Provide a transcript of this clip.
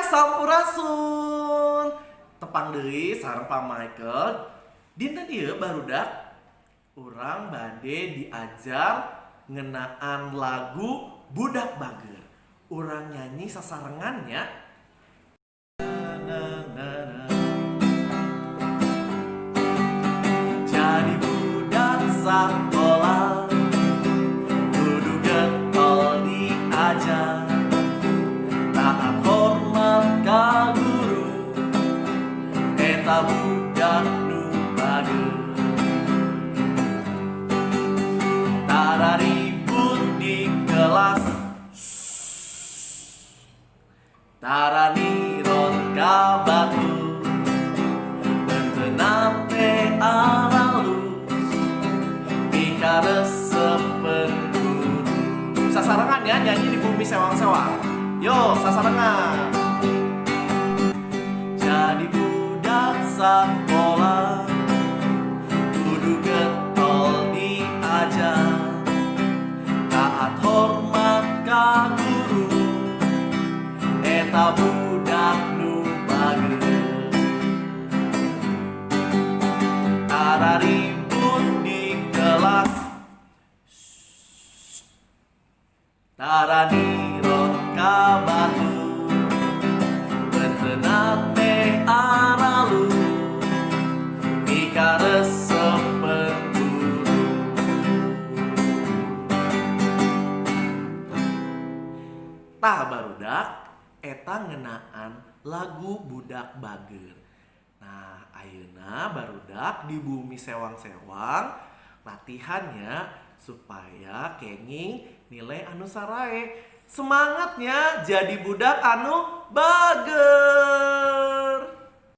Sampurasun. Tepang deui sareng Pak Michael. Dinten ieu, barudak, urang bade diajar ngenaan lagu Budak Bager. Urang nyanyi sasarengan nya. Na, na, na. Jadi budak sekolah kudu getol diajar, taat hormat ka guru, eta budak nu bager. Tara ribut di kelas, tara nirot ka batur, beunteuna teh aralus, pikaresepeun guru. Sasarengan ya, nyanyi di bumi sewang-sewang. Yo, sasarengan. Jadi budak sekolah kudu getol diajar, taat hormat ka guru, eta budak nu bager. Tara ribut di kelas, tara nirot ka batur, beunteuna teh aralus, pikaresepeun guru. Tah, barudak, eta ngenaan lagu Budak Bager. Nah, ayeuna barudak di bumi sewang-sewang latihannya supaya kenging nilai anu sarae. Semangatnya jadi budak anu bager.